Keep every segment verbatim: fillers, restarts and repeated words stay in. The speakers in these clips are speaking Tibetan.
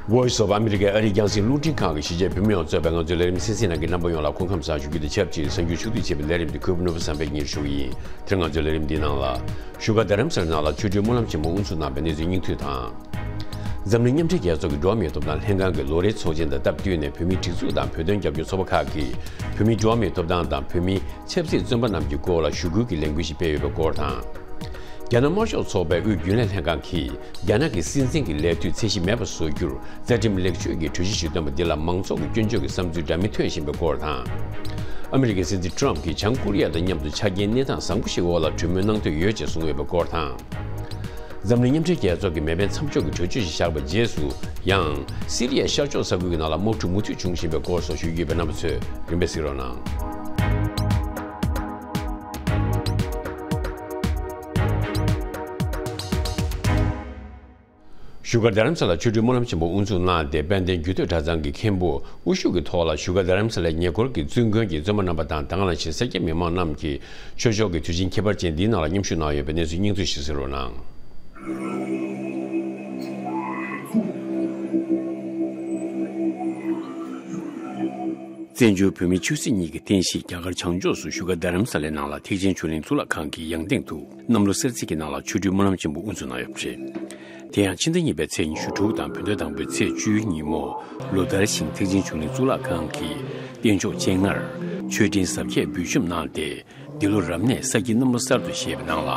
Voice of America ཨ་རིའི་རྒྱང་སྲིང་རླུང་འཕྲིན་ཁང་གི་གཞིས་བྱེས་བོད་མི་ཡོངས་གཙོས་པའི་ང་ཚོའི་ལས་རིམ་གསན་གཟིགས་གནང་མཁན་རྣམ་པ་ཡོངས་ལ་སྐུ་ཁམས་བཟང་ཞུ་རྒྱུ་དང་ཆབས་ཅིག་གཟའ་མཇུག་ཕྱོགས་བསྡུས་བྱས་པའི་ལས་རིམ་འདི་གུས་པ་ནོར་བུ་བསམ་འཕེལ་གྱིས་སྙན་སྒྲོན་ཞུ་གི་ཡིན། དེ་རིང་ང་ཚོའི་ལས་རིམ་འདིའི་ནང་ལ། བཞུགས་སྒར་རྡ་རམ་ས་ལའི་ནང་ལ་ཆོ་འཕྲུལ་སྨོན་ལམ་ཆེན་མོ་དབུ་འཛུགས་གནང་བའི་གནས་ཚུལ་སྙིང་བསྡུས་དང་། འཛམ་གླིང་མཉམ་འབྲེལ་རྒྱལ་ཚོགས་ཀྱི་འགྲོ་བ་མིའི་ཐོབ་ཐང་ལྷན་ཁང་གི་ལོ་རེའི་ཚོགས་ཆེན་དང་སྟབས་བསྟུན་ནས་བོད་མིའི་སྒྲིག་འཛུགས་དང་བོད་དོན་རྒྱབ་སྐྱོར་ཚོགས་པ་ཁག་གིས་བོད་མིའི་འགྲོ་བ་མིའི་ཐོབ་ཐང་དང་བོད་མིའི་ཆབ་སྲིད་བཙོན་པ་རྣམས་ཀྱི་སྐོར་ལ་ཞུ་སྐུལ་གྱི་ལས་འགུལ་ཞིག་སྤེལ་ཡོད་པའི་སྐོར་དང་། རྒྱ་ནག་དམར་ཤོག་ཚོགས་པའི་དབུས་རྒྱུན་ལས་ལྷན་ཁང་གིས་རྒྱ་ནག་གི་སྲིད་འཛིན་གྱི་ལས་དུས་ཚད་གཞི་མེད་པ་བཟོ་རྒྱུར་རྩ་ཁྲིམས་ལེགས་བཅོས་ཀྱི་གྲོས་གཞི་ཞིག་བཏོན་པ་འདི་ལ་མང་ཚོགས་ཀྱི་སྐྱོན་བརྗོད་ཀྱི་བསམ་ཚུལ་འདྲ་མིན་ཐོན་བཞིན་པའི་སྐོར་དང་། ཨ་མི་རི་ཀའི་སྲིད་འཛིན་ཊམ་གྱིས་བྱང་ཀོ་རི་ཡ་དང་མཉམ་དུ་ཆ་རྐྱེན་གནས་སྟངས་བཟང་པོ་ཞིག་འོག་ལ་གྲོས་མོལ་གནང་འདོད་ཡོད་ཅེས་གསུངས་ཡོད་པའི་སྐོར་དང་། འཛམ་གླིང་མཉམ་འབྲེལ་རྒྱལ་ཚོགས་ཀྱིས་མེ་འཕེན་མཚམས་འཇོག་གི་གྲོས་ཆོད་ཞིག་བཞག་པའི་རྗེས་སུ་ཡང་། སི་རི་ཡའི་ཤར་ཕྱོགས་ས་ཁུལ་གྱི་ནང་ལ་དམག་འཁྲུག་མུ་མཐུད་འབྱུང་བཞིན་པའི་སྐོར་སོགས་ཞུ་རྒྱུ་ཡོད་པས་རྣམ་པ་ཚོས་རིམ་པས་གཟིགས་རོགས་གནང་། བཞུགས་སྒར་རྡ་རམ་ས་ལར་ཆོ་འཕྲུལ་སྨོན་ལམ་ཆེན་མོ་དབུ་འཛུགས་གནང་སྟེ། དཔལ་ལྡན་རྒྱུད་སྟོད་གྲྭ་ཚང་གི་མཁན་པོ་དབུ་བཞུགས་ཀྱི་ཐོག་ལ་བཞུགས་སྒར་རྡ་རམ་ས་ལའི་ཉེ་འཁོར་གྱི་བཙུན་དགོན་གྱི་བཙུན་མ་རྣམ་པ་དང་། ད་ག་ནང་བཞིན་སེར་སྐྱ་མི་མང་རྣམས་ཀྱིས་ཆོས་ཕྱོགས་ཀྱི་དུས་ཆེན་ཁྱད་པར་ཅན་འདིའི་ནང་ལ་མཉམ་ཞུགས་གནང་ཡོད་པའི་གནས་ཚུལ་སྙིང་བསྡུས་ཤིག་གཟིགས་རོགས་གནང་། བཙན་བྱོལ་བོད་མིའི་ཆོས་སྲིད་གཉིས་ཀྱི་རྟེན་གཞི་རྒྱ་གར་བྱང་ཕྱོགས་སུ་བཞུགས་སྒར་རྡ་རམ་ས་ལའི་ནང་ལ་ཐེག་ཆེན་ཆོས་གླིང་གཙུག་ལག་ཁང་གི་ཡང་སྟེང་དུ་གནམ་ལོ་གསར་ཚེས་ཀྱི་ནང་ལ་ཆོ་འཕྲུལ་སྨོན་ལམ་ཆེན་པོ་དབུ་འཛུགས་གནང་ཡོད་པ་རེད། དེ་ཡང་ཕྱི་ཟླ་གཉིས་པའི་ཚེས་ཉི་ཤུ་དྲུག་དང་བོད་ཟླ་དང་པོའི་ཚེས་བཅུའི་ཉིན་མོ། ལོ་ལྟར་བཞིན་ཐེག་ཆེན་ཆོས་གླིང་གཙུག་ལག་ཁང་གི་རྟེན་མཆོག་སྤྱན་སྔར་མཆོད་སྤྲིན་གཟབ་རྒྱས་འབུལ་བཤམས་གནང་སྟེ། འདི་ལོ་རབ་གནས་ས་ཀྱི་གནམ་ལོ་གསར་དུ་བཞད་པའི་ནང་ལ་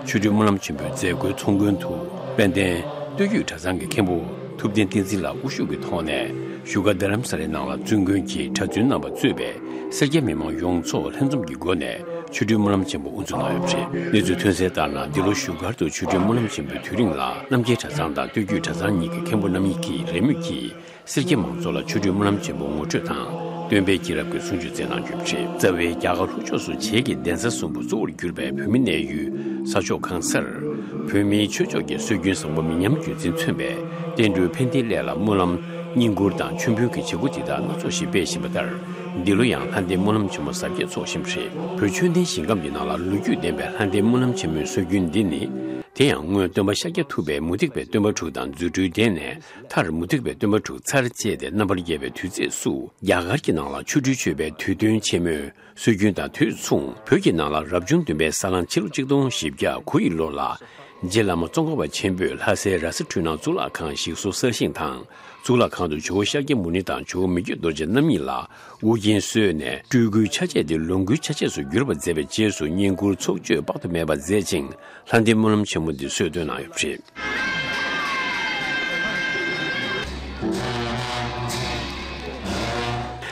ཆོ་འཕྲུལ་སྨོན་ལམ་ཆེན་མོའི་མཛད་སྒོའི་ཚོགས་མགོན་དུ་དཔལ་ལྡན་སྟོད་རྒྱུད་གྲྭ་ཚང་གི་མཁན་པོ་ཐུབ་བསྟན་བསྟན་འཛིན་ལགས་དབུ་བཞུགས་ཀྱི་ཐོག་ནས་བཞུགས་སྒར་རྡ་རམ་ས་ལའི་ནང་ལ་བཙུན་དགོན་གྱི་གྲྭ་བཙུན་རྣམ་པ་གཙོས་པའི་སེར་སྐྱ་མི་མང་ཡོངས་རྫོགས་ལྷན་འཛོམས་ཀྱི་སྒོ་ནས། ཆོ་འཕྲུལ་སྨོན་ལམ་ཆེན་པོ་དབུ་འཛུགས་གནང་ཡོད་པ་རེད། གནས་ཚུལ་ཐོན་གསལ་ལྟར་ན། འདི་ལོ་བཞུགས་སྒར་དུ་ཆོ་འཕྲུལ་སྨོན་ལམ་ཆེན་པོའི་དུས་རིང་ལ་རྣམ་རྒྱལ་གྲྭ་ཚང་དང་སྟོད་རྒྱུད་གྲྭ་ཚང་གཉིས་ཀྱི་མཁན་པོ་རྣམ་གཉིས་ཀྱིས་རེས་མོས་ཀྱིས་སེར་སྐྱ་མང་ཚོགས་ལ་ཆོ་འཕྲུལ་སྨོན་ལམ་ཆེན་པོ་ངོ་སྤྲོད་དང་། སྟོན་པའི་སྐྱེས་རབས་ཀྱི་གསུང་ཆོས་སྩལ་གནང་ཡོད་པ་རེད། རྩ་བའི་རྒྱ་གར་ལྷོ་ཕྱོགས་སུ་བྱེས་ཀྱི་གདན་ས་གསུམ་པོ་གཙོ་བོར་གྱུར་པའི་བོད་མི་གནས་ཡུལ་ས་ཕྱོགས་གང་སར་བོད་མིའི་ཆོས་ཕྱོགས་ཀྱི་སྲོལ་རྒྱུན་བཟང་པོ་མི་ཉམས་རྒྱུན་འཛིན་མཚོན་པའི་བསྟན་འགྲོའི་ཕན་བདེའི་སླད་ལ་སྨོན་ལམ། བསྙེན་བཀུར་དང་མཆོད་འབུལ་གྱི་བྱེད་སྒོ་འདི་དག་སྣ་ཚོགས་ཤིག་སྤེལ་བཞིན་པ་ལྟར། འདི་ལོ་ཡང་ལྷ་ལྡན་སྨོན་ལམ་ཆེན་མོ་གཟབ་རྒྱས་འཚོགས་བཞིན་པ་རེད། བོད་ཆོས་ལྡན་ཞིང་ཁམས་ཀྱི་ནང་ལ་ལོ་རྒྱུས་ལྡན་པའི་ལྷ་ལྡན་སྨོན་ལམ་ཆེན་མོའི་སྲོལ་རྒྱུན་འདི་ནི། དེ་ཡང་སྔོན་སྟོན་པ་ཤཱཀྱ་ཐུབ་པས་མུ་སྟེགས་པའི་སྟོན་པ་དྲུག་དང་རྫུ་འཕྲུལ་ལྡན་ནས། མཐར་མུ་སྟེགས་པའི་སྟོན་པ་དྲུག་ཚར་བཅད་དེ་རྣམ་པར་རྒྱལ་བའི་དུས་ཚེས་སུ། རྒྱ་གར་གྱི་ནང་ལ་ཆོ་འཕྲུལ་མཆོད་པའི་དུས་སྟོན་ཆེན་མོའི་སྲོལ་རྒྱུན་དང་དུས་མཚུངས། བོད་ཀྱི་ནང་ལ་རབ་བྱུང་བདུན་པའི་ས་གླང་ཕྱི་ལོ་གཅིག་སྟོང་བཞི་བརྒྱ་དགུ་ཡི་ལོ་ལ། རྗེ་བླ་མ་ཙོང་ཁ་པ་ཆེན་པོས་ལྷ་སའི་ར་ས་འཕྲུལ་སྣང་གཙུག་ལག་ཁང་ཞིག་གསོ་གསར་བཞེངས་དང་། གཙུག་ལག་ཁང་དུ་ཇོ་བོ་ཤཱཀྱ་མུ་ནེ་དང་ཇོ་བོ་མི་བསྐྱོད་རྡོ་རྗེ་རྣམ་གཉིས་ལ་དབུ་རྒྱན་གསོལ་ནས། སྤྲུལ་སྐུའི་ཆ་བྱད་དེ་ལོངས་སྐུའི་ཆ་བྱད་དུ་བསྒྱུར་བར་མཛད་པའི་རྗེས་སུ། བསྙེན་བཀུར་ཚོགས་མཆོད་དཔག་ཏུ་མེད་པ་མཛད་ཅིང་། ལྷ་ལྡན་སྨོན་ལམ་ཆེན་མོ་འདི་སྲོལ་བཏོད་གནང་ཡོད་པ་རེད།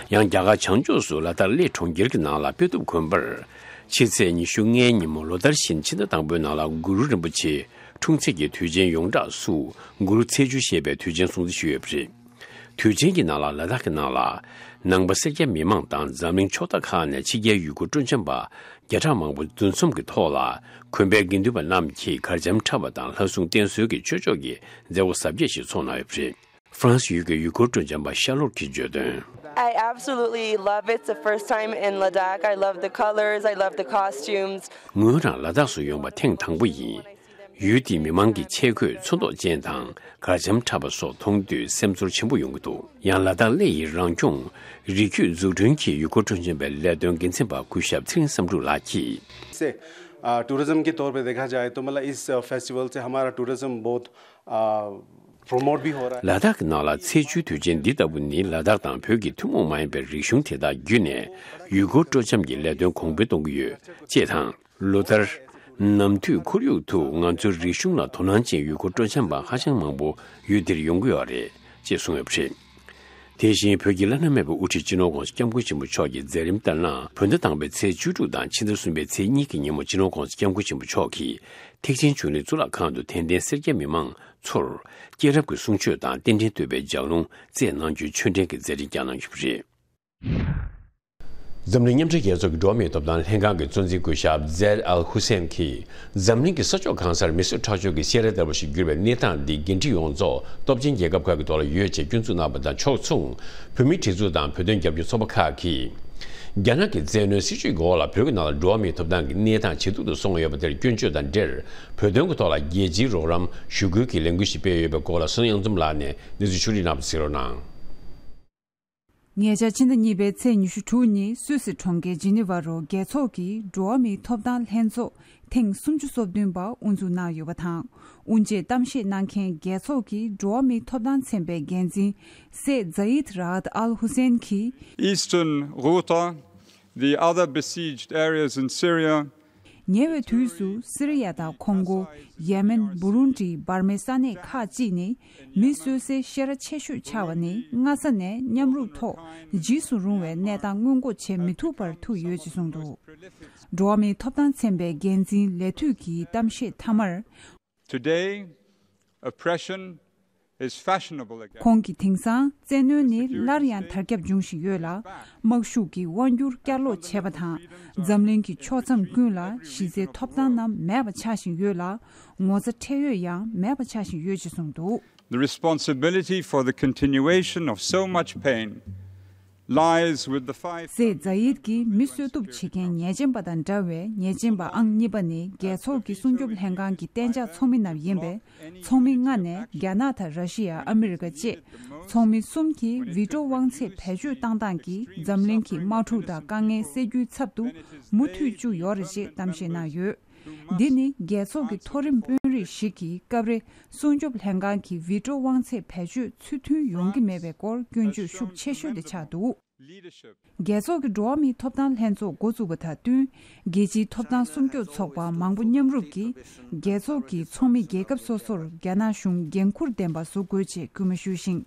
ཡང་རྒྱ་གར་བྱང་ཕྱོགས་སུ་ལ་དྭགས་གླེ་གྲོང་ཁྱེར་གྱི་ནང་ལ་དཔེ་ཐུབ་དགོན་པར། ཕྱི་ཚེས་ཉི་ཤུ་ལྔའི་ཉིན་མོ་ལོ་ལྟར་བཞིན་ཕྱི་ཟླ་དང་པོའི་ནང་ལ་གུ་རུ་རིན་པོ་ཆེའི་འཁྲུངས་ཚེས་ཀྱི་དུས་ཆེན་ཡོངས་གྲགས་སུ་གུ་རུ་ཚེས་བཅུ་ཞེས་པའི་དུས་ཆེན་སྲུང་བརྩི་ཞུས་ཡོད་པ་རེད། དུས་ཆེན་གྱི་ནང་ལ་ལ་དྭགས་ཀྱི་ནང་ལ་ནང་པ་སེར་སྐྱ་མི་མང་དང་འཛམ་གླིང་ཕྱོགས་མཐའ་ཁག་ནས་ཕྱི་རྒྱལ་ཡུལ་སྐོར་སྤྲོ་འཆམ་པ་བརྒྱ་ཕྲག་མང་པོ་འདུ་འཛོམས་ཀྱི་ཐོག་ལ། དགོན་པའི་དགེ་འདུན་པ་རྣམས་ཀྱིས་གར་འཆམ་འཁྲབ་པ་དང་ལྷ་སྲུང་བསྟེན་གསོལ་གྱི་ཆོས་ཕྱོགས་ཀྱི་མཛད་སྒོ་གཟབ་རྒྱས་ཤིག་ཚོགས་གནང་ཡོད་པ་རེད། ཧྥ་རན་སི་ཡུལ་གྱི་ཡུལ་སྐོར་སྤྲོ་འཆམ་པ་ཤ་ལོར་གྱིས་བརྗོད་དོན། I absolutely love it. It's the first time in Ladakh. I love the colors. I love the costumes. ངོས་རང་ལ་དྭགས་སུ་ཡོང་པ་ཐེངས་དང་པོ་ཡིན། ཡུལ་དེའི་མི་མང་གི་ཆས་གོས་ཚོན་མདོག་ཅན་དང་གར་འཆམ་འཁྲབ་པ་སོགས་མཐོང་དུས་སེམས་ཚོར་ཆེན་པོ་ཡོང་གི་འདུག། ཡང་ལ་དྭགས་གླེ་ཡི་རང་སྐྱོང་རིགས་རྒྱུད་འཛུགས་སྐྲུན་གྱི་ཡུལ་སྐོར་སྤྲོ་འཆམ་པའི་ལས་དོན་འགན་འཛིན་པ་སྐུ་ཞབས་ཚེ་རིང་བསམ་འགྲུབ་ལགས་ཀྱིས། से टूरिज्म के तौर पे देखा जाए तो मतलब इस फेस्टिवल से हमारा टूरिज्म बहुत प्रमोट भी हो रहा है। ལ་དྭགས་ཀྱི་ནང་ལ་ཚེས་བཅུའི་དུས་ཆེན་འདི་ལྟ་བུ་ནི་ལ་དྭགས་དང་བོད་ཀྱི་ཐུན་མོང་མ་ཡིན་པའི་རིག་གཞུང་དེ་དག་བརྒྱུད་ནས་ཡུལ་སྐོར་སྤྲོ་འཆམ་གྱི་ལས་དོན་གོང་འཕེལ་གཏོང་གི་ཡོད་ཅེས་དང་། ལོ་ལྟར་ནམ་དུས་ཁོར་ཡུག་ཏུ་ང་ཚོའི་རིག་གཞུང་ལ་དོ་སྣང་ཅན་ཡུལ་སྐོར་སྤྲོ་འཆམ་པ་ཧ་ཅང་མང་པོ་ཡུལ་འདིར་ཡོང་གི་ཡོད་རེད་ཅེས་གསུངས་ཡོད་པ་རེད། དེ་བཞིན་བོད་ཀྱི་བླ་ན་མེད་པའི་དབུ་ཁྲིད་སྤྱི་ནོར་༧གོང་ས་༧སྐྱབས་མགོན་ཆེན་པོ་མཆོག་གི་མཛད་རིམ་ལྟར་ན། བོད་ཟླ་དང་པོའི་ཚེས་བཅུ་དྲུག་དང་ཕྱི་ཟླ་གསུམ་པའི་ཚེས་གཉིས་ཀྱི་ཉིན་མོ་སྤྱི་ནོར་༧གོང་ས་༧སྐྱབས་མགོན་ཆེན་པོ་མཆོག་གིས་ཐེག་ཆེན་ཆོས་གླིང་གཙུག་ལག་ཁང་དུ་དད་ལྡན་སེར་སྐྱ་མི་མང་ཚོར་སྐྱེས་རབས་ཀྱི་གསུང་ཆོས་དང་རྟེན་འབྲེལ་བསྟོད་པའི་ལྗགས་ལུང་སྩལ་གནང་རྒྱུའི་ཆོས་འབྲེལ་གྱི་མཛད་རིམ་བསྐྱངས་གནང་ཡོད་པ་རེད། འཛམ་གླིང་མཉམ་འབྲེལ་རྒྱལ་ཚོགས་ཀྱི་འགྲོ་བ་མིའི་ཐོབ་ཐང་ལྷན་ཁང་གི་གཙོ་འཛིན་སྐུ་ཞབས་ཛེད་ཨལ་ཧུ་སེན་གྱིས། འཛམ་གླིང་གི་ས་ཕྱོགས་གང་སར་མི་གསོད་ཁྲག་སྦྱོར་གྱི་བཤད་ར་ལྟ་བུ་ཞིག་གྱུར་བའི་གནས་སྟངས་འདི་འགན་འཁྲི་ཡོངས་རྫོགས་སྟོབས་ཆེན་རྒྱལ་ཁབ་ཁག་གི་ཐོག་ལ་ཡོད་ཅེས་སྐྱོན་འཛུགས་གནང་བ་དང་ཕྱོགས་མཚུངས། བོད་མིའི་སྒྲིག་འཛུགས་དང་བོད་དོན་རྒྱབ་སྐྱོར་ཚོགས་པ་ཁག་གིས། རྒྱ་ནག་གི་བཙན་གནོན་སྲིད་བྱུས་ཀྱི་འོག་ལ་བོད་ཀྱི་ནང་ལ་འགྲོ་བ་མིའི་ཐོབ་ཐང་གི་གནས་སྟངས་ཇེ་སྡུག་ཏུ་སོང་ཡོད་པ་དེར་སྐྱོན་བརྗོད་དང་འབྲེལ། བོད་དོན་གྱི་ཐོག་ལ་རྒྱལ་སྤྱིའི་རོགས་རམ་ཞུ་སྐུལ་གྱི་ལས་འགུལ་ཞིག་སྤེལ་ཡོད་པའི་སྐོར་ལ་བསོད་ནམས་གཡང་འཛོམས་ལགས་ནས་གནས་ཚུལ་ཕྱོགས་སྒྲིག་གནང་བ་གཟིགས་རོགས་གནང་། ཉེ་ཆར་ཕྱི་ཟླ་གཉིས་པའི་ཚེས་ཉི་ཤུ་དྲུག་ཉིན་སུད་སི་གྲོང་ཁྱེར་ཇི་ནི་ཝ་རུ་རྒྱལ་ཚོགས་ཀྱི་འགྲོ་བ་མིའི་ཐོབ་ཐང་ལྷན་ཚོགས་ཐེངས་སུམ་ཅུ་སོ་བདུན་པ་དབུ་འཛུགས་གནང་ཡོད་པ་དང་། དབུ་འབྱེད་གཏམ་བཤད་གནང་མཁན་རྒྱལ་ཚོགས་ཀྱི་འགྲོ་བ་མིའི་ཐོབ་ཐང་ཚན་པའི་འགན་འཛིན་སེ་ཛ་ཡིད་ར་ཨད་ཨལ་ཧུ་སེན་གྱིས། Eastern Ghouta, the other besieged areas in Syria, ཉེ་བའི་དུས་སུ་སི་རི་ཡ་དང་ཁོང་གོ། ཡེ་མེན། བུ་རུན་ཌི། འབར་མའི་ས་གནས་ཁག་ཅིག་ནས་མི་གསོད་སའི་བཤས་ར་ཆེ་ཤོས་ཆགས་པ་ནི་སྔ་ས་ནས་མཉམ་རུབ་ཐོག་འཇིགས་སུ་རུང་བའི་གནས་སྟངས་སྔོན་འགོག་བྱེད་མི་ཐུབ་པར་ཐུག་ཡོད་ཅེས་གསུངས་འདུག་འགྲོ་བ་མིའི་ཐོབ་ཐང་ཚན་པའི་འགན་འཛིན་ལས་འཐུས་ཀྱི་གཏམ་བཤད་མཐའ་མར། Today, oppression is fashionable again. ཁོང་གིས་དེང་སང་བཙན་གནོན་ནི་སླར་ཡང་དར་ཁྱབ་འབྱུང་བཞིན་ཡོད་ལ། དམག་ཤུགས་ཀྱིས་དབང་སྒྱུར་བསྐྱར་ལོག་བྱས་པ་དང་། འཛམ་གླིང་གི་ཕྱོགས་མཚམས་ཀུན་ལ་གཞི་རྩའི་ཐོབ་ཐང་རྣམས་མེད་པ་ཆགས་བཞིན་ཡོད་ལ། ངོ་ཚ་ཁྲེལ་ཡོད་ཡང་མེད་པ་ཆགས་བཞིན་ཡོད་ཅེས་གསུངས་འདུག The responsibility for the continuation of so much pain lies with the five. སེ་ཛ་ཡིད་ཀྱིས་མི་གསོད་གཏུབ་བྱེད་མཁན་ཉེས་ཅན་པ་དང་འདྲ་བའི་ཉེས་ཅན་པ་ཨང་གཉིས་པ་ནི་རྒྱལ་ཚོགས་ཀྱི་སྲུང་སྐྱོབ་ལྷན་ཁང་གི་གཏན་འཇགས་ཚོགས་མི་རྣམས་ཡིན་པས། ཚོགས་མི་ལྔ་ནས་རྒྱ་ནག་དང་ར་ཤི་ཡ། ཨ་མི་རི་ཀ་བཅས་ཚོགས་མི་གསུམ་གྱིས་ཝི་ཀྲོ་དབང་ཚད་བེད་སྤྱོད་བཏང་སྟངས་ཀྱིས་འཛམ་གླིང་གི་དམག་འཁྲུག་དང་དཀའ་ངལ་སེལ་རྒྱུའི་ཚབ་ཏུ་མུ་མཐུད་བཅུག་ཡོད་རེད་ཅེས་གཏམ་བཤད་གནང་ཡོད། འདི་ནི་རྒྱལ་ཚོགས་ཀྱི་མཐོ་རིམ་དཔོན་རིགས་ཤིག་གིས་སྐབས་རེ་སྲུང་སྐྱོབ་ལྷན་ཁང་གི་ཝི་ཀྲོ་དབང་ཚད་བེད་སྤྱོད་ཚུལ་མཐུན་ཡོང་གི་མེད་པའི་སྐོར་སྐྱོན་བརྗོད་ཤུགས་ཆེ་ཤོས་དེ་ཆགས་འདུག་རྒྱལ་ཚོགས་ཀྱི་འགྲོ་བ་མིའི་ཐོབ་ཐང་ལྷན་ཚོགས་འགོ་བཙུགས་པ་དང་བསྟུན། རྒྱལ་སྤྱིའི་ཐོབ་ཐང་སྲུང་སྐྱོབ་ཚོགས་པ་མང་པོ་མཉམ་རུབ་ཀྱིས་རྒྱལ་ཚོགས་ཀྱི་ཚོགས་མི་རྒྱལ་ཁབ་སོ་སོར་རྒྱ་ནག་གཞུང་འགན་འཁུར་ལྡན་པ་བཟོ་དགོས་ཅེས་སྐུལ་མ་ཞུས་ཤིང་།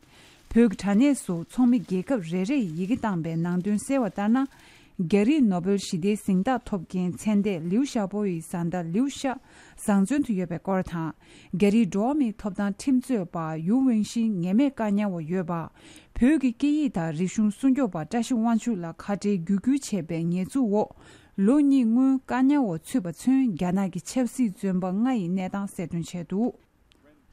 བོད་ཀྱི་དྲ་གནས་སུ་ཚོགས་མི་རྒྱལ་ཁབ་རེ་རེས་ཡི་གེ་བཏང་པའི་ནང་དོན་གསལ་བ་ལྟར་ན། རྒྱ་རིགས་ནོ་བེལ་ཞི་བདེའི་གཟེངས་རྟགས་ཐོབ་མཁན་ཚེ་འདས་ལིའུ་ཞའོ་པོ་ཡི་བཟའ་ཟླ་ལིའུ་ཤ་བཟང་བཙོན་དུ་ཡོད་པའི་སྐོར་དང་། རྒྱ་རིགས་འགྲོ་བ་མིའི་ཐོབ་ཐང་ཁྲིམས་རྩོད་པ་ཡུའུ་ཝེང་ཤིན་ངན་སྨྲས་བཀག་ཉར་འོག་ཡོད་པ། བོད་ཀྱི་སྐད་ཡིག་དང་རིག་གཞུང་སྲུང་སྐྱོབ་པ་བཀྲ་ཤིས་དབང་ཕྱུག་ལ་ཁ་བྲལ་བརྒྱུད་སྐུལ་བྱས་པའི་ཉེས་འཛུགས་འོག་ལོ་གཉིས་སྔོན་བཀག་ཉར་འོག་ཚུད་པ་ཚུན་རྒྱ་ནག་གི་ཆབ་སྲིད་བཙོན་པ་ལྔ་ཡི་གནས་སྟངས་གསལ་སྟོན་བྱས་འདུག་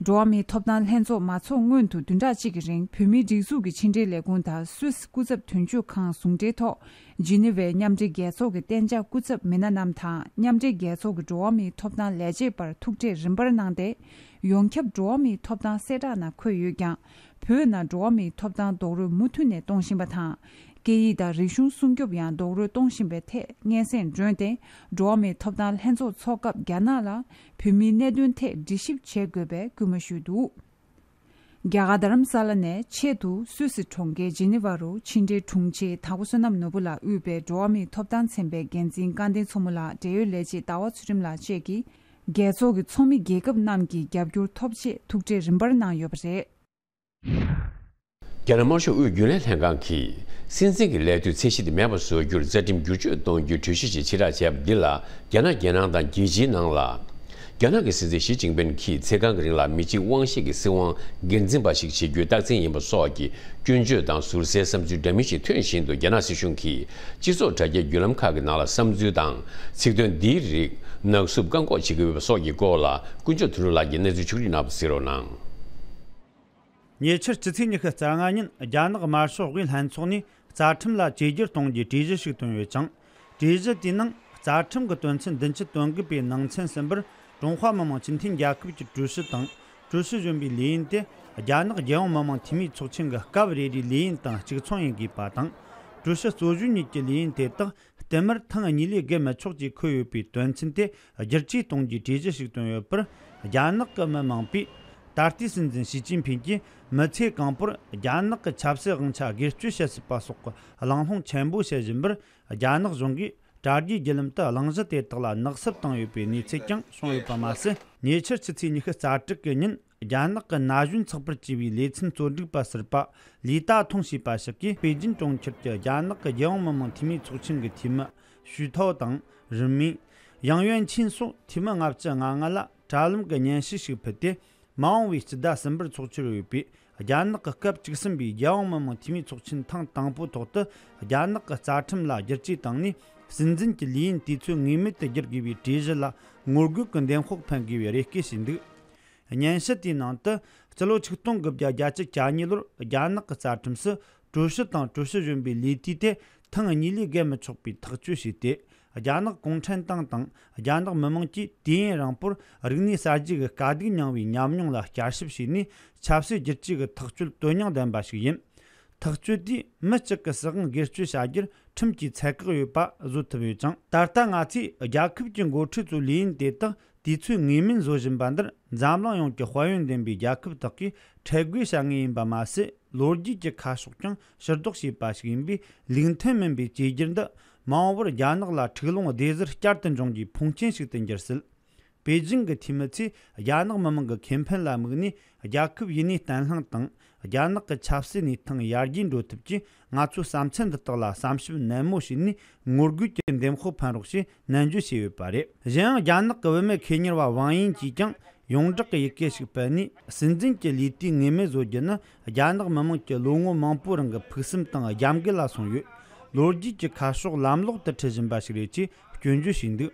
འགྲོ་བ་མིའི་ཐོབ་ཐང་ལྷན་ཚོགས་མ་འཚོགས་སྔོན་དུ་བདུན་ཕྲག་གཅིག་གི་རིང་བོད་མིའི་སྒྲིག་འཛུགས་ཀྱི་ཕྱི་འབྲེལ་ལས་ཁུངས་དང་སུད་སི་སྐུ་ཚབ་དོན་གཅོད་ཁང་ཟུང་འབྲེལ་ཐོག་ཇི་ནི་ཝའི་མཉམ་འབྲེལ་རྒྱལ་ཚོགས་ཀྱི་གཏན་འཇགས་སྐུ་ཚབ་མི་སྣ་རྣམས་དང་མཉམ་འབྲེལ་རྒྱལ་ཚོགས་ཀྱི་འགྲོ་བ་མིའི་ཐོབ་ཐང་ལས་བྱེད་པར་ཐུག་འཕྲད་རིམ་པར་གནང་སྟེ། ཡོངས་ཁྱབ་འགྲོ་བ་མིའི་ཐོབ་ཐང་གསལ་བསྒྲགས་ནང་འཁོད་ཡོད་ཀྱང་། བོད་ནང་འགྲོ་བ་མིའི་ཐོབ་ཐང་རྡོག་རོལ་མུ་མཐུད་ནས་གཏོང་བཞིན་པ་དང་། སྐད་ཡིག་དང་རིག་གཞུང་སྲུང་སྐྱོབ་ཡང་རྡོག་རོལ་གཏོང་བཞིན་པའི་ཐད་སྙན་སེང་བསྒྲོན་ཏེ། འགྲོ་བ་མིའི་ཐོབ་ཐང་ལྷན་ཚོགས་འཚོགས་སྐབས་རྒྱ་ནག་ལ་བོད་མིའི་གནད་དོན་ཐད་འདྲི་ཞིབ་བྱེད་དགོས་པའི་སྐུལ་མ་ཞུས་འདུག་རྒྱ་གར་རྡ་རམ་ས་ལ་ནས་ཆེད་དུ་སུད་སི་གྲོང་ཁྱེར་ཇི་ནི་ཝ་རུ་ཕྱི་འབྲེལ་དྲུང་ཆེ་དྭགས་པོ་བསོད་ནམས་ནོར་བུ་ལགས་དབུས་པའི་འགྲོ་བ་མིའི་ཐོབ་ཐང་ཚན་པའི་འགན་འཛིན་སྐལ་ལྡན་མཚོ་མོ་ལགས་འབྲེལ་ཡོད་ལས་བྱེད་ཟླ་བ་ཚུལ་ཁྲིམས་ལགས་བཅས་ཀྱིས་རྒྱལ་ཚོགས་ཀྱི་ཚོགས་མི་རྒྱལ་ཁབ་རྣམས་ཀྱི་རྒྱབ་སྐྱོར་ཐོབ་ཆེད་ཐུག་འཕྲད་རིམ་པར་གནང་ཡོད་པ་རེད། རྒྱ་ནག་དམར་ཤོག་དབུས་རྒྱུན་ལས་ལྷན་ཁང་གིས་སྲིད་འཛིན་གྱི་ལས་དུས་ཚད་གཞི་དེ་མེད་པར་བཟོ་རྒྱུར་རྩ་ཁྲིམས་བསྒྱུར་བཅོས་གཏོང་རྒྱུའི་གྲོས་གཞི་ཞིག་ཕྱིར་བསྒྲགས་བྱས་པ་འདི་ལ་རྒྱ་ནག་རྒྱལ་ནང་དང་རྒྱལ་སྤྱིའི་ནང་ལ། རྒྱ་ནག་གི་སྲིད་འཛིན་ཞི་ཅིན་ཕིན་གྱིས་ཚེ་གང་གི་རིང་ལ་མི་གཅིག་དབང་ཤེད་ཀྱི་སྲིད་དབང་སྒེར་འཛིན་པ་ཞིག་བྱེད་རྒྱུའི་རྟགས་མཚན་ཡིན་པ་སོགས་ཀྱི་སྐྱོན་བརྗོད་དང་ཟུར་ཟའི་བསམ་ཚུལ་འདྲ་མིན་ཞིག་ཐོན་བཞིན་དུ། རྒྱ་ནག་སྲིད་གཞུང་གིས་སྤྱི་ཚོགས་དྲ་རྒྱའི་བརྒྱུད་ལམ་ཁག་གི་ནང་ལ་བསམ་ཚུལ་དང་ཚིག་དོན་འདིའི་རིགས་ནག་བསུབ་བཀག་འགོག་བྱེད་ཀྱི་ཡོད་པ་སོགས་ཀྱི་སྐོར་ལ་དཀོན་མཆོག་དོན་གྲུབ་ལགས་ཀྱིས་གནས་ཚུལ་ཕྱོགས་སྒྲིག་གནང་བ་གཟིགས་རོགས་གནང་། ཉེ་ཆར་ཕྱི་ཚེས་ཉི་ཤུ་རྩ་ལྔ་ཉིན་རྒྱ་ནག་དམར་ཤོག་དབུས་ལྷན་ཚོགས་ནས་རྩ་ཁྲིམས་ལ་བཅོས་བསྒྱུར་གཏོང་རྒྱུའི་གྲོས་གཞི་ཞིག་བཏོན་ཡོད་ཅིང་། གྲོས་གཞི་དེའི་ནང་རྩ་ཁྲིམས་ཀྱི་དོན་ཚན་བདུན་ཅུ་དོན་དགུ་པའི་ནང་ཚན་གསུམ་པར། ཀྲུང་ཧྭ་མི་དམངས་སྤྱི་མཐུན་རྒྱལ་ཁབ་ཀྱི་ཀྲུའུ་ཞི་དང་ཀྲུའུ་ཞི་གཞོན་པའི་ལས་ཡུན་དེ་རྒྱ་ནག་རྒྱལ་ཡོངས་མི་དམངས་འཐུས་མིའི་ཚོགས་ཆེན་གྱི་སྐབས་རེ་རེའི་ལས་ཡུན་དང་གཅིག་མཚུངས་ཡིན་དགོས་པ་དང་། ཀྲུའུ་ཞི་གཙོ་བཞོན་གཉིས་ཀྱི་ལས་ཡུན་དེ་དག་བསྟུད་མར་ཐེངས་གཉིས་ལས་བརྒལ་མི་ཆོག་ཅེས་འཁོད་ཡོད་པའི་དོན་ཚན་དེ་བསྒྱུར་བཅོས་གཏོང་རྒྱུའི་གྲོས་གཞི་ཞིག་བཏོན་ཡོད་པར། རྒྱ་ནག་གི་མི་མང་པོས་ད་ལྟའི་སྲིད་འཛིན་ཞི་ཅིན་ཕིན་གྱིས་མི་ཚེ་གང་པོར་རྒྱ་ནག་གི་ཆབ་སྲིད་དབང་ཆ་སྒེར་གཅོད་བྱེད་སྲིད་པ་སོགས་ཀྱི་གླེང་སློང་ཆེན་པོ་བྱེད་བཞིན་པར། རྒྱ་ནག་གཞུང་གིས་དྲ་རྒྱའི་བརྒྱུད་ལམ་དུ་གླེང་གཞི་དེ་དག་ལ་ནག་བསུབ་བཏང་ཡོད་པའི་གནས་ཚུལ་ཀྱང་བྱུང་ཡོད་པ་མ་ཟད། ཉེ་ཆར་ཕྱི་ཚེས་ཉི་ཤུ་རྩ་དྲུག་གི་ཉིན། རྒྱ་ནག་གི་ན་གཞོན་ཚགས་པར་བཅས་པའི་ལེ་ཚན་གཙོ་སྒྲིག་པ་ཟུར་པ་ལི་ཏ་ཐུང་ཞེས་པ་ཞིག་གིས་པེ་ཅིན་གྲོང་ཁྱེར་གྱི་རྒྱ་ནག་གི་རྒྱལ་ཡོངས་མི་དམངས་འཐུས་མིའི་ཚོགས་ཆེན་གྱི་འཐུས་མི་ཞུས་ཐའོ་དང་། རིན་མིན། ཡང་ཡོན་ཆིན་སོགས་འཐུས་མི་ལྔ་བཅུ་ང་ལྔ་ལ་དྲ་ལམ་གྱི་སྙན་ཞུ་ཞིག་ཕུལ་ཏེ། མ་འོངས་པའི་སྤྱི་ཟླ་གསུམ་པར་ཚོགས་འཆར་ཡོད་པའི་རྒྱ་ནག་གི་སྐབས་བཅུ་གསུམ་པའི་རྒྱལ་ཡོངས་མི་དམངས་འཐུས་མིའི་ཚོགས་ཆེན་ཐེངས་དང་པོའི་ཐོག་ཏུ། རྒྱ་ནག་གི་རྩ་ཁྲིམས་ལ་བསྒྱུར་བཅོས་བཏང་ནས། སྲིད་འཛིན་གྱི་ལས་ཡུན་དུས་ཚོད་ངེས་མེད་དུ་བསྒྱུར་དགོས་པའི་གྲོས་གཞི་ལ་ངོ་རྒོལ་གྱི་འདེམས་ཤོག་འཕེན་དགོས་པའི་རེ་སྐུལ་བྱས་འདུག་སྙན་ཞུ་དེའི་ནང་དུ། སྤྱི་ལོ་ཆིག་སྟོང་དགུ་བརྒྱ་བརྒྱད་ཅུ་གྱ་གཉིས་ལོར་རྒྱ་ནག་གི་རྩ་ཁྲིམས་སུ། ཀྲུའུ་ཞི་དང་ཀྲུའུ་ཞི་གཞོན་པའི་ལས་དུས་དེ་ ཐེངས་གཉིས་ལས་བརྒལ་མི་ཆོག་པའི་ཐག་གཅོད་བྱས་ཏེ། རྒྱ་ནག་གུང་ཁྲན་ཏང་དང་རྒྱ་ནག་མི་དམངས་ཀྱིས་དུས་ཡུན་རིང་པོར་རིག་གནས་གསར་བརྗེ་གི་དཀའ་སྡུག་མྱངས་པའི་ཉམས་མྱོང་ལ་བསྐྱར་ཞིབ་བྱས་ནས། ཆབ་སྲིད་བསྒྱུར་བཅོས་ཀྱི་ཐག་གཅོད་དོན་སྙིང་ལྡན་པ་ཞིག་ཡིན། ཐག་གཅོད་དེས་མི་གཅིག་གི་སྲིད་དབང་སྒེར་གཅོད་བྱ་རྒྱུར་ཁྲིམས་ཀྱིས་ཚད་བཀག་ཡོད་པ་བཟོ་ཐུབ་ཡོད་ཅིང་། ད་ལྟ་ང་ཚོས་རྒྱལ་ཁབ་ཀྱི་འགོ་ཁྲིད་ཚོའི་ལས་ཡུན་དེ་དག་དུས་ཚོད་ངེས་མེད་བཟོ་བཞིན་པ་འདིར། འཛམ་གླིང་ཡོངས་ཀྱི་དཔལ་ཡོན་ལྡན་པའི་རྒྱལ་ཁབ་དག་གིས་ཁྲལ་དགོས་བྱ་ངེས་ཡིན་པ་མ་ཟད། ལོ་རྒྱུས་ཀྱི་ཁ་ཕྱོགས་ཀྱང་ཕྱིར་ལྡོག་བྱས་པ་ཞིག་ཡིན་པས། ལུགས་མཐུན་མིན་པའི་བཅོས་བསྒྱུར་འདི་མ་འོངས་པར་རྒྱ་ནག་ལ་འཁྲུག་ལོང་བདེ་ཟུར་བསྐྱར་དུ་འབྱུང་རྒྱུའི་ཕོངས་ཆེན་ཞིག་ཏུ་འགྱུར་སྲིད། པེ་ཅིང་གི་འཐུས་མི་ཚོས་རྒྱ་ནག་མི་དམངས་ཀྱི་ཁེ་ཕན་ལ་དམིགས་ནས། རྒྱལ་ཁབ་ཡུན་གནས་བརྟན་ལྷིང་དང་། རྒྱ་ནག་གི་ཆབ་སྲིད་གནས་སྟངས་ཡར་རྒྱས་འགྲོ་ཐབས་ཀྱིས། ང་ཚོའི་བསམ་ཚུལ་འདི་དག་ལ་བསམ་ཞིབ་ནན་མོ་བྱས་ནས། ངོ་རྒོལ་གྱི་འདེམས་དཔོག་ཕན་རོགས་ཞེས་ནན་བརྗོད་བྱས་ཡོད་པ་རེད། གཞན་ཡང་། རྒྱ་ནག་གི་བུད་མེད་ཁེ་གཉེར་བ་ཝང་ཡིན་གྱིས་ཀྱང་ཡོངས་གྲགས་ཀྱི་ཡི་གེ་ཞིག་སྤེལ་ནས། སྲིད་འཛིན་གྱི་ལས་དུས་ངེས་མེད་བཟོ་རྒྱུ་ནི། རྒྱ་ནག་མི་དམངས་ཀྱི་ལོ་ངོ་མང་པོའི་རིང་གི་ཕུགས་བསམ་དང་རྒྱབ་འགལ་ལ་སོང་ཡོད། ལོ་རྒྱུས་ཀྱི་ཁ་ཕྱོགས་ལམ་ལོག་ཏུ་ཁྲིད་བཞིན་པ་ཞིག་རེད་ཅེས་སྐྱོན་བརྗོད་བྱས་འདུག་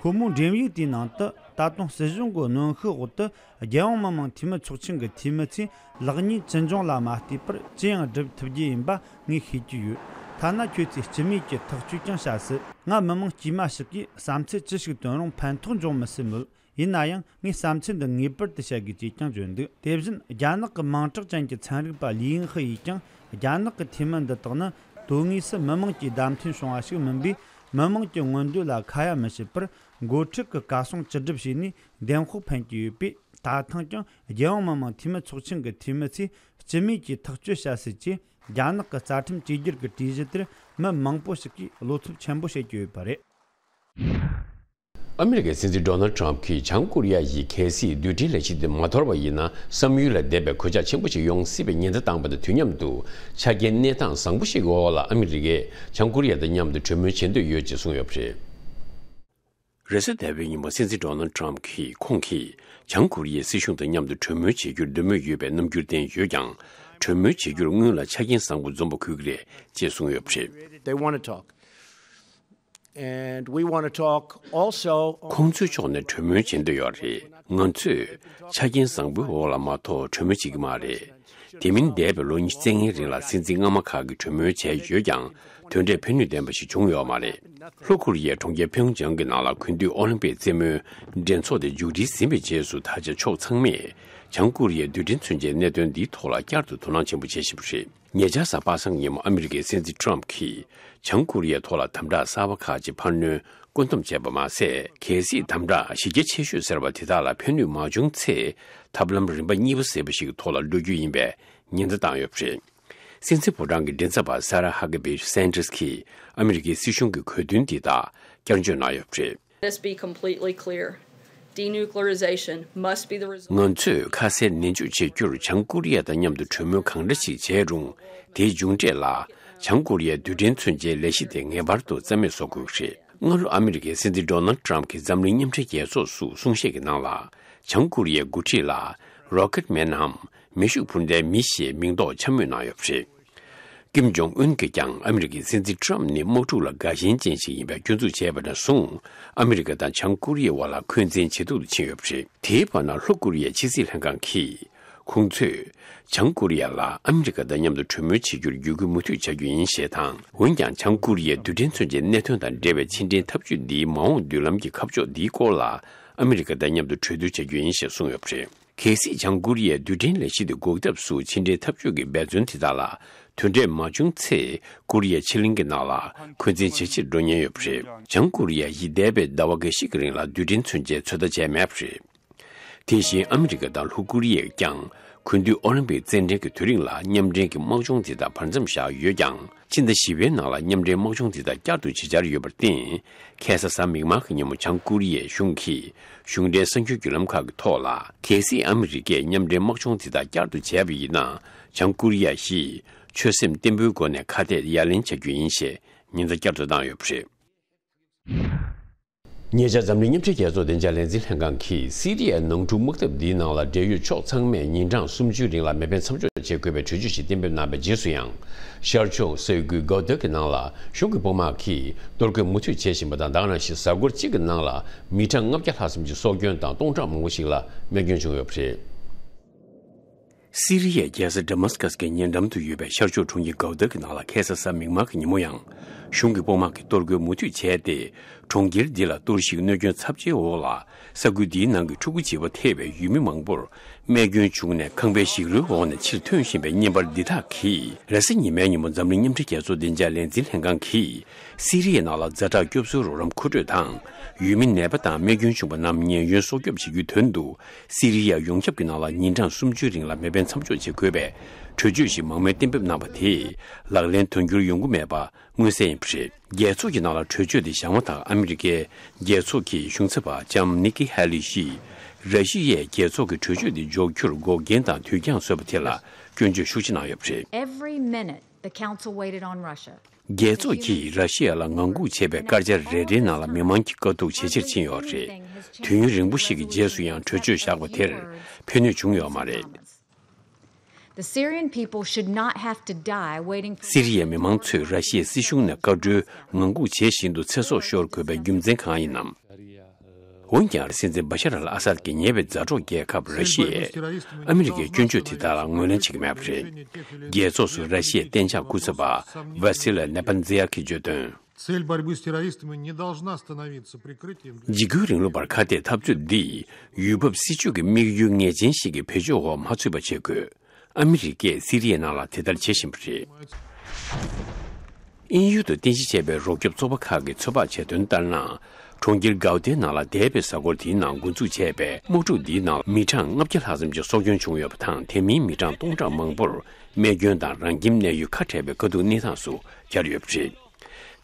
ཁོ་མོའི་འགྲེམས་ཡིག་དེའི་ནང་དུ། ད་དུང་སྲིད་གཞུང་གི་གནོན་ཤུགས་འོག་ཏུ། རྒྱལ་ཡོངས་མི་དམངས་འཐུས་མི་ཚོགས་ཆེན་གྱི་འཐུས་མི་ཚོས་ལེགས་ཉེས་ཅི་འབྱུང་ལ་མ་ལྟོས་པར་ཅི་ཡང་སྒྲུབ་ཐུབ་རྒྱུ་ཡིན་པ་ངས་ཤེས་ཀྱི་ཡོད། ཐ་ན་ཁྱོད་ཚོས་སྤྱི་མོས་ཀྱི་ཐག་གཅོད་ཀྱང་བྱ་སྲིད། ང་མི་དམངས་དཀྱུས་མ་ཞིག་གིས་བསམ་ཚུལ་ཅི་ཞིག་བཏོན་རུང་ཕན་ཐོགས་འབྱུང་མི་སྲིད་མོད། ཡིན་ན་ཡང་། ངས་བསམ་ཚུལ་འདི་ངེས་པར་དུ་བཤད་དགོས་ཅེས་ཀྱང་བརྗོད་འདུག་དེ་བཞིན། རྒྱ་ནག་གི་མིང་གྲགས་ཅན་གྱི་ཚན་རིག་པ་ལི་ཡིན་ཧི་ཡིས་ཀྱང་། རྒྱ་ནག་གི་འཐུས་མི་འདི་དག་ནི་དོན་དངོས་སུ་མི་དམངས་ཀྱི་བདམས་ཐོན་བྱུང་བ་ཞིག་མིན་པས། མི་དམངས་ཀྱི་མངོན་འདོད་ལ་ཁ་ཡ་མི་བྱེད་པར། འགོ་ཁྲིད་ཀྱི་བཀའ་གསུང་ཅི་སྒྲུབ་བྱས་ནས་འདེམས་དཔོག་འཕེན་གྱི་ཡོད་པས། ད་ཐེངས་ཀྱང་རྒྱལ་ཡོངས་མི་དམངས་འཐུས་མི་ཚོགས་ཆེན་གྱི་འཐུས་མི་ཚོས་སྤྱི་མོས་ཀྱིས་ཐག་གཅོད་བྱ་སྲིད་ཅེས། རྒྱ་ནག་གི་རྩ་ཁྲིམས་བཅོས་བསྒྱུར་གྱི་གྲོས་གཞི་དེར་མི་མང་པོ་ཞིག་གིས་བློ་འཚབ་ཆེན་པོ་བྱེད་ཀྱི་ཡོད་པ་རེད། ཨ་མི་རི་ཀའི་སྲིད་འཛིན་ཌོ་ནལ་ཌི་ཊརམ་ཕི་གྱིས་བྱང་ཀོ་རི་ཡ་ཡིས་གལ་སྲིད་རྡུལ་ཕྲན་ལས་གཞི་དེ་མ་དོར་བ་ཡིན་ན། བསམ་ཡུལ་ལ་འདེབས་པའི་གོད་ཆག་ཆེན་པོ་ཞིག་ཡོང་སྲིད་པའི་ཉེན་བརྡ་བཏང་བ་དང་དུས་མཉམ་དུ། ཆ་རྐྱེན་གནས་སྟངས་བཟང་པོ་ཞིག་གི་འོག་ལ་ཨ་མི་རི་ཀས་བྱང་ཀོ་རི་ཡ་དང་མཉམ་དུ་གྲོས་མོལ་བྱེད་འདོད་ཡོད་ཅེས་གསུངས་ཡོད་པ་རེད། རེས་གཟའ་ཟླ་བའི་ཉིན་མོ་སྲིད་འཛིན་ཌོ་ནལ་ཌི་ཊརམ་ཕི་གིས། ཁོང་གིས་བྱང་ཀོ་རི་ཡའི་སྲིད་གཞུང་དང་མཉམ་དུ་གྲོས་མོལ་བྱེད་རྒྱུར་འདོད་མོས་ཡོད་པའི་རྣམ་འགྱུར་བསྟན་ཡོད་ཀྱང་། གྲོས་མོལ་བྱེད་རྒྱུར་སྔོན་ལ་ཆ་རྐྱེན་བཟང་པོ་འཛོམས་པ་དགོས་ཀྱི་རེད་ཅེས་གསུངས་ཡོད་པ་རེད། They want to talk. And we want to talk also on ཁོང་ཚོའི་ཕྱོགས་ནས་གྲོས་མོལ་བྱེད་འདོད་ཡོད་རེད། ང་ཚོས་ཆ་རྐྱེན་བཟང་པོའི་འོག་ལ་མ་གཏོགས་གྲོས་མོལ་བྱེད་ཀྱི་མ་རེད། དེ་མིན་འདས་པའི་ལོ་ཉི་ཤུ་རྩ་ལྔའི་རིང་ལ་སྲིད་འཛིན་སྔ་མ་ཁག་གིས་གྲོས་མོལ་བྱས་ཡོད་ཀྱང་། དོན་འབྲས་ཕན་ནུས་ལྡན་པ་ཞིག་བྱུང་ཡོད་མ་རེད། ལྷོ་ཀོ་རི་ཡའི་གྲོང་ཁྱེར་ཕིའུ་ཅང་གི་ནང་ལ་གུས་འདུད་ཨོ་ལིམ་པིག་རྩེད་མོའི་འགྲན་ཚོགས་དེ་མཇུག་སྒྲིལ་ཟིན་པའི་རྗེས་སུ། ད་ཆ་ཕྱོགས་ཚང་མས་བྱང་ཀོ་རི་ཡའི་རྡུལ་ཕྲན་མཚོན་ཆའི་གནད་དོན་འདིའི་ཐོག་ལ་བསྐྱར་དུ་དོ་སྣང་ཆེན་པོ་བྱེད་བཞིན་པ་རེད། ཉེ་ཆར་གཟའ་པ་སངས་ཉིན་མོ་ཨ་མི་རི་ཀའི་སྲིད་འཛིན་ཊརམ་ཕི་གིས་བྱང་ཀོ་རི་ཡའི་ཐོག་ལ་དམ་དྲག་གསར་པ་ཁག་ཅིག་འཕར་སྣོན་བཀོད་འདོམས་བྱས་པ་མ་ཟད། གལ་སྲིད་དམ་དྲག་གཞི་རྒྱ་ཆེ་ཤོས་ཟེར་བ་དེ་དག་ལ་ཕན་ནུས་མ་བྱུང་ཚེ། ཐབས་ལམ་རིམ་པ་གཉིས་པ་ཟེར་བ་ཞིག་གི་ཐོག་ལ་འགྲོ་རྒྱུ་ཡིན་པའི་ཉེན་བརྡ་བཏང་ཡོད་པ་རེད། སྲིད་འཛིན་ཕོ་བྲང་གི་མགྲིན་ཚབ་པ་ས་ར་ཧ་ཀེ་བི་སན་ཏྲེས་ཀྱིས་ཨ་མི་རི་ཀའི་སྲིད་གཞུང་གི་གོ་དོན་འདི་དག་བསྐྱར་བརྗོད་གནང་ཡོད་པ་རེད། Let us be completely clear. Denuclearization must be the result. ང་ཚོས་ཁ་གསལ་ནན་བརྗོད་བྱེད་རྒྱུར། བྱང་ཀོ་རི་ཡ་དང་མཉམ་དུ་གྲོས་མོལ་གང་འདྲ་ཞིག་བྱས་རུང་། དེའི་མཇུག་འབྲས་ལ་བྱང་ཀོ་རི་ཡའི་རྡུལ་ཕྲན་མཚོན་ཆའི་ལས་གཞི་དེ་ངེས་པར་དུ་རྩ་མེད་བཟོ་དགོས་ཀྱི་རེད། སྔ་ལོ་ཨ་མི་རི་ཀའི་སྲིད་འཛིན་ཌོ་ནལ་ཌི་ཊརམ་ཕི་གིས་འཛམ་གླིང་མཉམ་འབྲེལ་རྒྱལ་ཚོགས་སུ་གསུང་བཤད་ཀྱི་ནང་ལ། བྱང་ཀོ་རི་ཡའི་འགོ་ཁྲིད་ལ་རོ་ཀེད་མེན་ནམ་མེ་ཤུགས་འཕུར་མདའི་མི་ཞེས་མིང་འདོགས་འཕྱ་སྨོད་གནང་ཡོད་པ་རེད། ཀིམ་ཇོང་ཨུན་གྱིས་ཀྱང་ཨ་མི་རི་ཀའི་སྲིད་འཛིན་ཊརམ་ཕི་ནི་དམག་འཁྲུག་ལ་དགའ་ཞེན་ཅན་ཞིག་ཡིན་པའི་སྐྱོན་འཛུགས་བྱས་པ་ནས་བཟུང་། ཨ་མི་རི་ཀ་དང་བྱང་ཀོ་རི་ཡའི་དབར་ལ་འཁོན་འཛིན་ཇེ་སྡུག་ཏུ་ཕྱིན་ཡོད་པ་རེད། དེའི་བར་ན་ལྷོ་ཀོ་རི་ཡའི་ཕྱི་སྲིད་ལྷན་ཁང་གིས། ཁོང་ཚོས་བྱང་ཀོ་རི་ཡ་ལ་ཨ་མི་རི་ཀ་དང་མཉམ་དུ་གྲོས་མོལ་བྱེད་རྒྱུར་བརྒྱུད་སྐུལ་མུ་མཐུད་བྱ་རྒྱུ་ཡིན་ཞེས་དང་། འོན་ཀྱང་། བྱང་ཀོ་རི་ཡའི་རྡུལ་ཕྲན་མཚོན་ཆའི་གནད་དོན་དང་འབྲེལ་བའི་ཕྱི་འབྲེལ་འཐབ་ཇུས་འདིའི་མ་འོངས་མདུན་ལམ་གྱི་ཁ་ཕྱོགས་འདིའི་སྐོར་ལ། ཨ་མི་རི་ཀ་དང་མཉམ་དུ་གྲོས་བསྡུར་བྱ་རྒྱུ་ཡིན་ཞེས་གསུངས་ཡོད་པ་རེད། གལ་སྲིད་བྱང་ཀོ་རི་ཡའི་རྡུལ་ཕྲན་ལས་གཞི་དེ་འགོག་ཐབས་སུ་ཕྱི་འབྲེལ་འཐབ་ཇུས་ཀྱི་འབད་བརྩོན་དེ་དག་ལ་དོན་འབྲས་མ་བྱུང་ཚེ། ཀོ་རི་ཡའི་ཕྱེད་གླིང་གི་ནང་ལ་འཁོན་འཛིན་ཇེ་ཆེར་འགྲོ་ཉེན་ཡོད་པ་རེད། བྱང་ཀོ་རི་ཡ་ཡིས་འདས་པའི་ཟླ་བ་འགའ་ཞིག་གི་རིང་ལ་རྡུལ་ཕྲན་མཚོན་ཆའི་ཚོད་ལྟ་བྱས་མེད་པ་རེད། དེ་བཞིན་ཨ་མི་རི་ཀ་དང་ལྷོ་ཀོ་རི་ཡས་ཀྱང་གུས་འདུད་ཨོ་ལིམ་པིག་རྩེད་འགྲན་གྱི་དུས་རིང་ལ་མཉམ་འབྲེལ་གྱི་དམག་སྦྱོང་དེ་དག་བར་མཚམས་བཞག་ཡོད་ཀྱང་། ཕྱི་ཟླ་བཞི་པའི་ནང་ལ་མཉམ་འབྲེལ་དམག་སྦྱོང་དེ་དག་བསྐྱར་དུ་ཇི་བཅར་ཡོད་པར་བརྟེན། ཁ་སང་གཟའ་མིག་དམར་གྱི་ཉིན་མོ་བྱང་ཀོ་རི་ཡའི་གཞུང་གིས་གཞུང་འབྲེལ་གསར་འགྱུར་བརྒྱུད་ལམ་ཁག་གི་ཐོག་ལ། གལ་སྲིད་ཨ་མི་རི་ཀས་མཉམ་འབྲེལ་དམག་སྦྱོང་དེ་དག་བསྐྱར་དུ་བྱས་པ་ཡིན་ན། བྱང་ཀོ་རི་ཡ་ཡིས་ཆོད་སེམས་བརྟན་པོའི་སྒོ་ནས་ཁ་གཏད་ཡ་ལེན་བྱ་རྒྱུ་ཡིན་ཞེས་ཉེན་བརྡ་བསྐྱར་དུ་བཏང་ཡོད་པ་རེད། ཉེ་ཆར་འཛམ་གླིང་མཉམ་འབྲེལ་རྒྱལ་ཚོགས་བདེ་འཇགས་ལས་འཛིན་ལྷན་ཁང་གིས་སི་རི་ཡའི་ནང་འཁྲུག་དམག་འཐབ་འདིའི་ནང་ལ་འབྲེལ་ཡོད་ཕྱོགས་ཚང་མས་ཉིན་གྲངས་སུམ་ཅུའི་རིང་ལ་མེ་འཕེན་མཚམས་འཇོག་བྱེད་དགོས་པའི་གྲོས་ཆོད་ཞིག་གཏན་འབེབས་གནང་བའི་རྗེས་སུ་ཡང་། ཤར་ཕྱོགས་ས་ཁུལ་གོ་ཏེ་གི་ནང་ལ་གཞུང་གི་དཔུང་དམག་གིས་གཏོར་རྒོལ་མུ་མཐུད་བྱེད་བཞིན་པ་དང་། ད་ག་ནང་བཞིན་གཟའ་འཁོར་གཅིག་གི་ནང་ལ་མི་གྲངས་ལྔ་བརྒྱ་ལྷག་ཙམ་གྱི་སྲོག་སྐྱོན་དང་སྟོང་ཕྲག་མང་པོ་ཞིག་ལ་རྨས་སྐྱོན་བྱུང་ཡོད་པ་རེད། སི་རི་ཡའི་རྒྱལ་ས་ཌ་མཱ་སི་ཀཱས་ཀྱི་ཉེ་འགྲམ་དུ་ཡོད་པའི་ཤར་ཕྱོགས་གྲོང་ཁྱེར་གའུ་ཏཱ་གི་ནང་ལ་ཁ་སང་གཟའ་མིག་དམར་གྱི་ཉིན་མོ་ཡང་གཞུང་གི་དཔུང་དམག་གིས་གཏོར་རྒོལ་མུ་མཐུད་བྱས་ཏེ། གྲོང་ཁྱེར་འདི་ལ་གཏོར་བཤིག་གནོད་སྐྱོན་ཚབས་ཆེའི་འོག་ལ། ས་ཁུལ་འདིའི་ནང་གི་ཕྲུ་གུ་བྱིས་པ་ཐེ་བའི་ཡུལ་མི་མང་པོར་རྨས་སྐྱོན་བྱུང་ནས་ཁང་པའི་ཞིག་རོའི་འོག་ནས་ཕྱིར་ཐོན་བཞིན་པའི་བརྙན་པར་འདི་དག་གིས། རེས་གཟའ་ཉི་མའི་ཉིན་མོ་འཛམ་གླིང་མཉམ་འབྲེལ་རྒྱལ་ཚོགས་བདེ་འཇགས་ལས་འཛིན་ལྷན་ཁང་གིས། སི་རི་ཡའི་ནང་ལ་ཛ་དྲག་སྐྱོབ་གསོའི་རོགས་རམ་མཁོ་སྤྲོད་དང་། ཡུལ་མི་ནད་པ་དང་རྨས་སྐྱོན་བྱུང་པ་རྣམས་ཉེན་གཡོལ་སྲོག་སྐྱོབ་བྱེད་རྒྱུའི་དོན་དུ། སི་རི་ཡ་ཡོངས་ཁྱབ་ཀྱི་ནང་ལ་ཉིན་གྲངས་སུམ་ཅུའི་རིང་ལ་མེ་འཕེན་མཚམས་འཇོག་བྱེད་དགོས་པའི་གྲོས་ཆོད་ཞིག་མང་མོས་གཏན་འབེབས་གནང་བ་དེས། ལག་ལེན་དོན་འཁྱོལ་ཡོང་གི་མེད་པ་མངོན་གསལ་ཡིན་པ་རེད། རྒྱལ་ཚོགས་ཀྱི་ནང་ལ་གྲོས་ཆོད་དེ་བཞག་མ་ཐག་ཨ་མི་རི་ཀའི་རྒྱལ་ཚོགས་ཀྱི་གཞུང་ཚབ་པ་ལྕམ་ནིག་ཀི་ཧེ་ལི་ཡིས། ར་ཤི་ཡས་རྒྱལ་ཚོགས་ཀྱི་གྲོས་ཆོད་དེ་འཇོག་རྒྱུར་འགོག་རྐྱེན་དང་དུས་འགྱངས་བཟོས་པ་དེ་ལ་སྐྱོན་བརྗོད་ཤུགས་ཆེ་གནང་ཡོད་པ་རེད། Every minute the council waited on Russia. རྒྱལ་ཚོགས་ཀྱིས་ར་ཤི་ཡ་ལ་ངང་སྒུག་བྱས་པའི་སྐར་ཆ་རེ་རེའི་ནང་ལ་མི་མང་གི་དཀའ་སྡུག་ཇེ་ཆེར་ཕྱིན་ཡོད་རེད། དུས་ཡུན་རིང་པོ་ཞིག་གི་རྗེས་སུ་ཡང་གྲོས་ཆོད་བཞག་པ་དེར་ཕན་ནུས་བྱུང་ཡོད་མ་རེད། The Syrian people should not have to die waiting for. སི་རི་ཡའི་མི་མང་ཚོས་ར་ཤི་ཡའི་སྲིད་གཞུང་ནས་བཀའ་འཁྲོལ་ངང་སྒུག་བྱེད་བཞིན་དུ་ཚེ་སྲོག་ཤོར་དགོས་པའི་རྒྱུ་མཚན་གང་ཡིན་ནམ། འོན་ཀྱང་། སྲིད་འཛིན་བ་ཤར་ཨལ་ཨ་སཱད་ཀྱི་ཉེ་བའི་མཛའ་གྲོགས་རྒྱལ་ཁབ་ར་ཤི་ཡས་ཨ་མི་རི་ཀའི་སྐྱོན་བརྗོད་དེ་དག་ལ་ངོས་ལེན་བྱེད་ཀྱི་མེད་པ་རེད། རྒྱལ་ཚོགས་སུ་ར་ཤི་ཡའི་གཏན་འཇགས་སྐུ་ཚབ་པ་ཝ་སི་ལི་ནེ་པན་ཛེ་ཡ་གིས་བརྗོད་དོན། Цель борьбы с террористами не должна становиться прикрытием для. འཇིགས་སྐུལ་རིང་ལུགས་པར་ཁ་གཏད་འཐབ་རྩོད་འདིས་ཡུལ་བབ་སྲིད་ཇུས་ཀྱི་དམིགས་ཡུལ་ངེས་ཅན་ཞིག་གི་བེད་སྤྱོད་འོག་མ་ཚུད་པ་བྱེད་དགོས། ཨ་མི་རི་ཀས་སི་རི་ཡའི་ནང་ལ་དེ་ལྟར་བྱེད་བཞིན་པ་རེད། དབྱིན་ཡུལ་དུ་རྟེན་གཞི་བྱས་པའི་རོགས་སྐྱོབ་ཚོགས་པ་ཁག་གིས་ཚོད་དཔག་བྱས་དོན་ལྟར་ན། གྲོང་ཁྱེར་གའུ་ཏའི་ནང་ལ་འདས་པའི་གཟའ་འཁོར་དེའི་ནང་འགོ་འཛུགས་བྱས་པའི་དམག་འཁྲུག་འདིའི་ནང་མི་གྲངས་ལྔ་བརྒྱ་ལྷག་ཙམ་གྱི་སྲོག་སྐྱོན་བྱུང་ཡོད་པ་དང་། དེ་མིན་མི་གྲངས་སྟོང་ཕྲག་མང་པོར་རྨས་སྐྱོན་དང་རང་ཁྱིམ་གནས་ཡུལ་ཁ་བྲལ་བའི་དཀའ་སྡུག་གནས་སྟངས་སུ་གྱར་ཡོད་པ་རེད།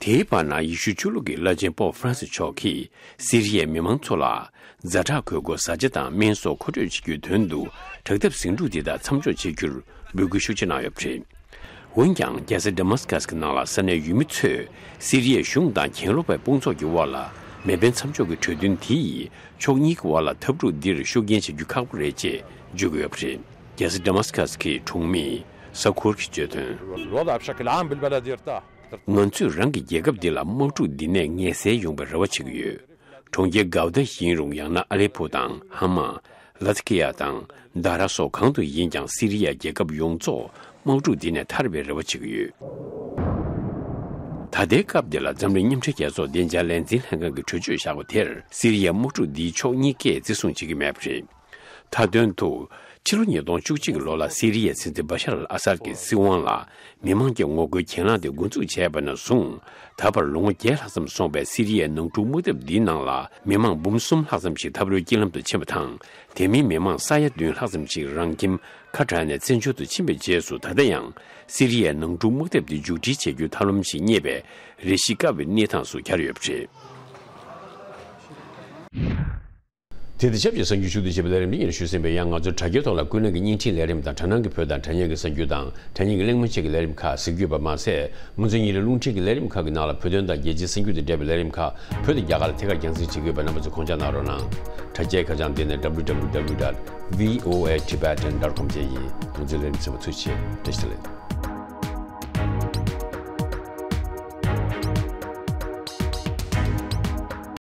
དེའི་བར་ན་ཡེ་ཤུ་ཆོས་ལུགས་ཀྱི་བླ་ཆེན་པོབ་ཧྥ་རན་སི་མཆོག་གིས་སི་རི་ཡའི་མི་མང་ཚོ་ལ་ཛ་དྲག་དགོས་མཁོའི་བཟའ་བཅའ་དང་སྨན་སོགས་མཁོ་སྤྲོད་བྱེད་རྒྱུའི་དོན་དུ་དྲག་འཐབ་ཟིང་འཁྲུག་འདི་དག་མཚམས་འཇོག་བྱེད་རྒྱུར་འབོད་སྐུལ་ཤུགས་ཆེ་གནང་ཡོད་པ་རེད། འོན་ཀྱང་། རྒྱལ་ས་ཌ་མཱ་སི་ཀཱས་ཀྱི་ནང་ལ་ས་གནས་ཡུལ་མི་ཚོས་སི་རི་ཡའི་གཞུང་དང་གྱེན་ལོག་པའི་དཔུང་ཚོགས་ཀྱི་དབར་ལ་མེ་འཕེན་མཚམས་འཇོག་གི་གྲོས་མཐུན་དེ་ཡིས་ཕྱོགས་གཉིས་ཀྱི་དབར་ལ་འཐབ་འཁྲུག་འདིར་ཤུགས་རྐྱེན་བྱེད་རྒྱུ་ཁག་པོ་རེད་ཅེས་བརྗོད་ཀྱི་ཡོད་པ་རེད། རྒྱལ་ས་ཌ་མཱ་སི་ཀཱས་ཀྱི་གྲོང་མི་ས་ཁུར་གྱིས་བརྗོད་དོན། الوضع بشكل عام بالبلد يرتاح. ང་ཚོས་རང་གི་རྒྱལ་ཁབ་འདི་ལ་དམག་འཁྲུག་འདི་ནས་ངལ་སེལ་ཡོང་བའི་རེ་བ་བྱེད་ཀྱི་ཡོད། གྲོང་ཁྱེར་གའུ་ཏཱ་ཡིན་རུང་། ཡང་ན་ཨ་ལེ་པོ་དང་ཧ་མ། ལ་ཐི་ཀི་ཡ་དང་དཱ་ར་སོགས་གང་དུ་ཡིན་ཀྱང་། སི་རི་ཡ་རྒྱལ་ཁབ་ཡོངས་རྫོགས་དམག་འཁྲུག་འདི་ནས་ཐར་བའི་རེ་བ་བྱེད་ཀྱི་ཡོད། ད་ལྟའི་སྐབས་འདི་ལ་འཛམ་གླིང་མཉམ་འབྲེལ་རྒྱལ་ཚོགས་བདེ་འཇགས་ལས་འཛིན་ལྷན་ཁང་གིས་གྲོས་ཆོད་བཞག་པ་དེར། སི་རི་ཡའི་དམག་འཁྲུག་འདིའི་ཕྱོགས་གཉིས་ཀས་བརྩི་སྲུང་བྱེད་ཀྱི་མེད་པ་རེད། མཐའ་དོན་དུ། ཕྱི་ལོ་ཉིས་སྟོང་བཅུ་གཅིག་གི་ལོ་ལ་སི་རི་ཡའི་སྲིད་འཛིན་བ་ཤར་ཨལ་ཨ་སཱད་ཀྱི་སྲིད་དབང་ལ་མི་མང་གི་ངོ་རྒོལ་གྱེན་ལངས་དེ་འགོ་འཛུགས་བྱས་པ་ནས་བཟུང་། ད་བར་ལོ་ངོ་བརྒྱད་ལྷག་ཙམ་སོང་བའི་སི་རི་ཡའི་ནང་འཁྲུག་དམག་འཐབ་འདིའི་ནང་ལ་མི་མང་འབུམ་གསུམ་ལྷག་ཙམ་ཞིག་འཐབ་རོའི་དཀྱིལ་ལམ་དུ་ཕྱིན་པ་དང་། དེ་མིན་མི་མང་ས་ཡ་བདུན་ལྷག་ཙམ་ཞིག་རང་ཁྱིམ་ཁ་བྲལ་ནས་བཙན་བྱོལ་དུ་ཕྱིན་པའི་རྗེས་སུ། ད་ལྟ་ཡང་སི་རི་ཡའི་ནང་འཁྲུག་དམག་འཐབ་འདི་མཇུག་སྒྲིལ་བྱེད་རྒྱུའི་ཐབས་ལམ་ཞིག་རྙེད་པའི་རེ་ཞིག་དཀའ་བའི་གནས་སྟངས་སུ་གྱར་ཡོད་པ་རེད། དེ་དང་ཆབས་ཅིག་གསར་འགྱུར་ཞུ་གཏུག་བྱེད་པའི་ལས་རིམ་འདི་ཡིན་ཞུས་ཟིན་པས། ཡང་ང་ཚོའི་དྲ་རྒྱའི་ཐོག་ལ་ཀུན་གླེང་གི་བརྙན་འཕྲིན་ལས་རིམ་དང་། དྲ་སྣང་གི་བོད་དང་དྲ་བརྙན་གྱི་གསར་འགྱུར་དང་། དྲ་བརྙན་གྱི་གླེང་མོལ་བཅས་ཀྱི་ལས་རིམ་ཁག་གཟིགས་རྒྱུ་ཡོད་པ་མ་ཟད། ང་ཚོའི་ཉིན་རེའི་རླུང་འཕྲིན་གྱི་ལས་རིམ་ཁག་གི་ནང་ལ་བོད་དོན་དང་རྒྱལ་སྤྱིའི་གསར་འགྱུར་དང་འབྲེལ་བའི་ལས་རིམ་ཁག་བོད་དང་རྒྱ་གར་ལ་ཐད་ཀར་རྒྱང་སྲིང་བྱེད་ཀྱི་ཡོད་པས། རྣམ་པ་ཚོས་དགོངས་འཇགས་གནང་རོགས་གནང་། དྲ་རྒྱའི་ཁ་བྱང་འདི་ནི་W W W dot V O A Tibetan dot com བཅས་ཡིན། ང་ཚོའི་ལས་རིམ་གསན་པར་ཐུགས་རྗེ་ཆེ། བཀྲ་ཤིས་བདེ་ལེགས།